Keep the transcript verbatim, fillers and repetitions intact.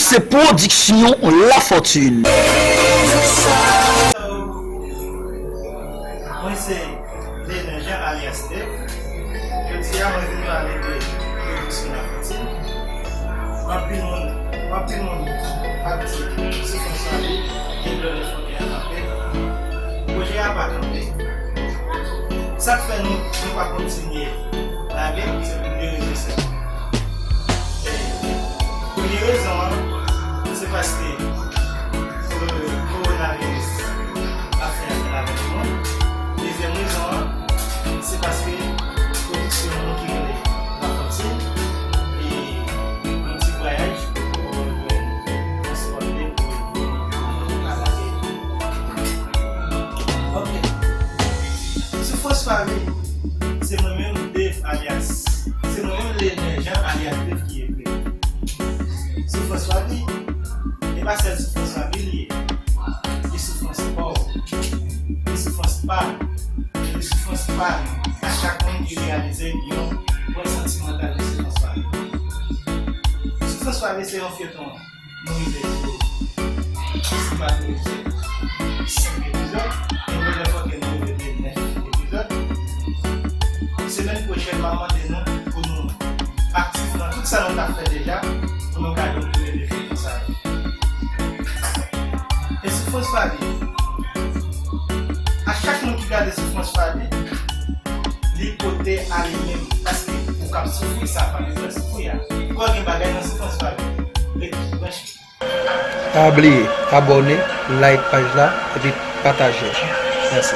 Se pwodiksyon Lafortune. Mwen se Dener Jean alyas Dave. Jodi a mwen vin pale de pwodiksyon Lafortune. Anpil moun, anpil moun ap di Soufrans Faby gen dlo nan fòkè a kanpe. Pwojè a pa kanpe. Sa k fè nou, nou pa kontinye lage, se pou de rezon sèlman. Premye rezon an, se paske kowonaviris ap fè anpil avèk moun. Dezyèm rezon an, se paske pwodiksyon nou ki rele Lafortune, e yon ti vwayaj pou nou jwenn transpòte pou nou ka lage. Ok. Soufrans Faby, se mwen menm Dave alyas, se mwen menm Dener Jean alyas Dave ki ekri. Soufrans Faby, e pa sèl Soufrans Faby li ye. Li soufrans pa w. Li soufrans pa m. Li soufrans pa nou. A chak moun ki reyalize yon pwen santimantal de Soufrans Faby. Soufrans Faby se yon fyeton. Nou rive sou, si m pa twonpe m, senk epizòd. E nou lè fòkè nou rive de nèf epizòd. Semèn pwochèn, m ap mande nou pou nou aktif nan tout sa nou t ap fè deja, pou nou gade yon premye defi konsa. E Soufrans Faby, a chak moun ki gade Soufrans Faby, li pote a li menm. Paske ou k ap soufri, sa pa bezwen soufri a. Fò gen bagay nan Soufrans Faby. Ret branche. Pa bliye abòne, like paj la epi pataje. Mèsi.